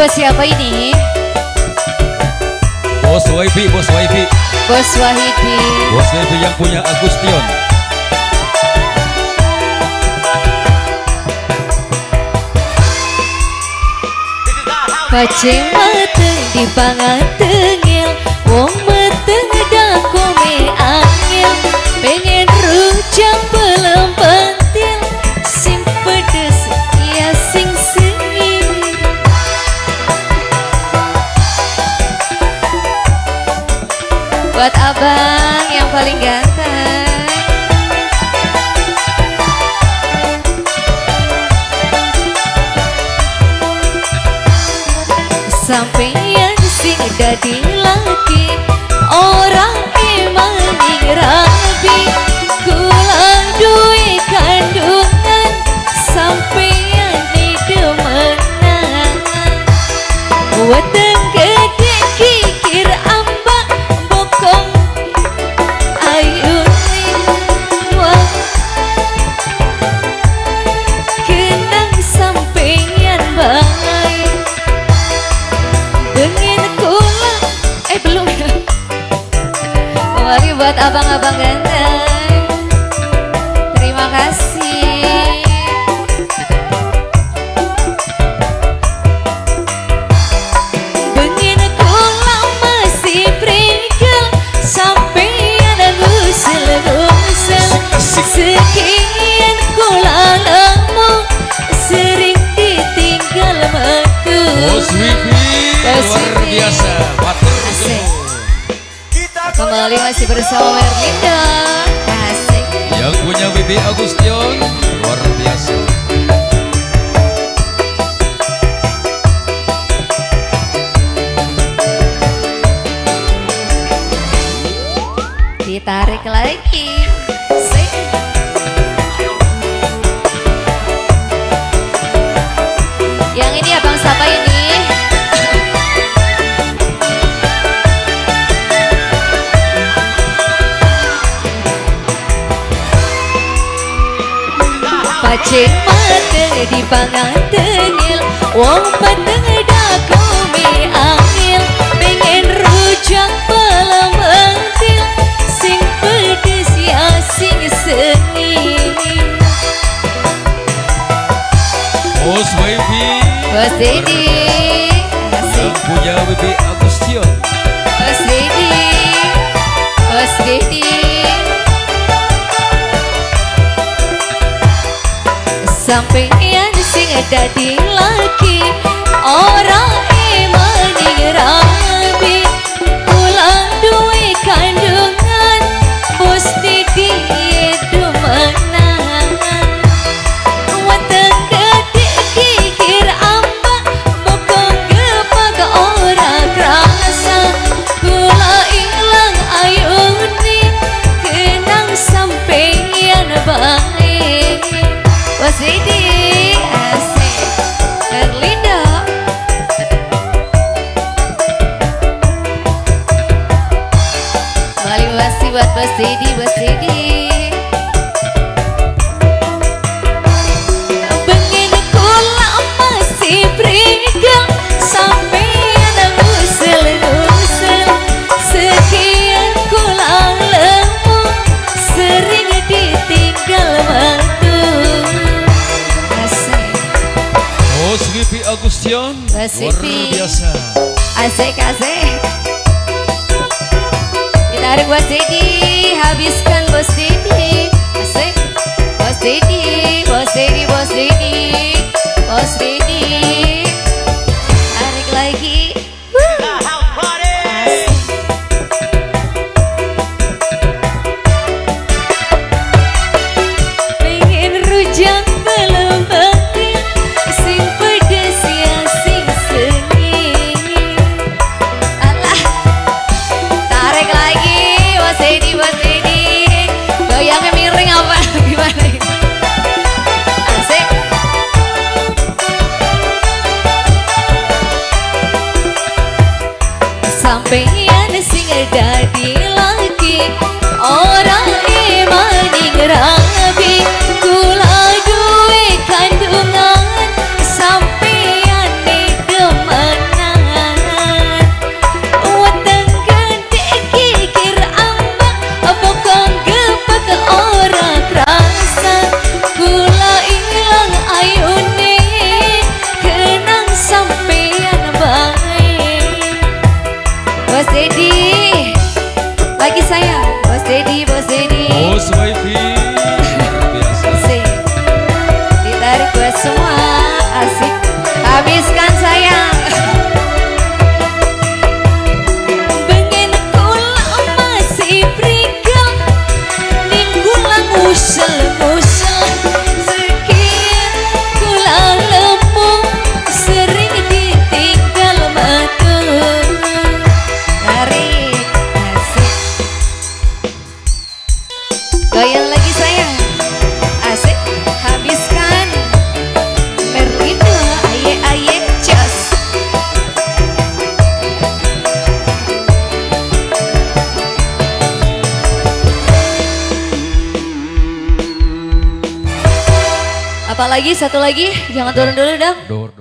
buat siapa ini? Bos Wahidi, Bos Wahidi. Bos Wahidi. Bos Wahidi yang punya Agustion. Pacing meteng di pangan tengil, wong meteng dakome angel, pengen rujak belum pentil, sing pedes ya sing sengit. Buat abang yang paling ganteng. Sampeyan sing dadi laki orang emaning rabi, kula duwe kandungan sampeyan demenan. Weteng gede kikir ambak bokong ayune wah kenang sampeyan bae. Pengen kula belum ya. Kembali buat abang-abang ganteng. Terima kasih. Pengen kula masih prigel sampeyan ngusel-ngusel. Sekian kula lemu sering ditinggal metu. Luar biasa. Asik. Kembali masih bersama Merlinda. Asik. Yang punya Bibi Agustion luar biasa. Ditarik lagi. Asik. Yang ini abang siapa ini? Pacing meteng di pangan tengil, wong meteng dakome angel, pengen rujak pelem pentil, sing pedes ya sing sengit. Bos Wibi, Bos Dedi, yang punya Wibi Agustion. Bos Dedi, Bos Dedi. Sampeyan sing dadi laki ora emaning rabi, kula duwe kandungan mesti diedumenan. Weteng gede kikir ambak bokong gepak ora krasa, kula ilang ayune kenang sampeyan bae. Bos Dedi, asik. Merlinda. Kembali masih buat Bos Dedi, Bos Dedi. Pengen kula masih prigel sampeyan ngusel-ngusel, sekian kula lemu sering ditinggal waktu. Bos Wibi Agustion luar biasa. Asik asik. Ditarik Bos Dedi, habiskan Bos Dedi. Asik. Bos Dedi, Bos Dedi, Bos Dedi, Bos Dedi. Tarik lagi. Asik. Pengen rujak belum pentil, sing pedes ya sing sengit. Alah, tarik lagi Bos Dedi, Bos Dedi. Goyangnya miring apa gimana ini? Asik. Sampeyan sing dadi laki ora emaning rabi, kula duwe kandungan sampeyan demenan. Goyang lagi sayang. Asik, habiskan. Merlina, aye aye jos. Apalagi satu lagi, jangan turun dulu dong. Dur.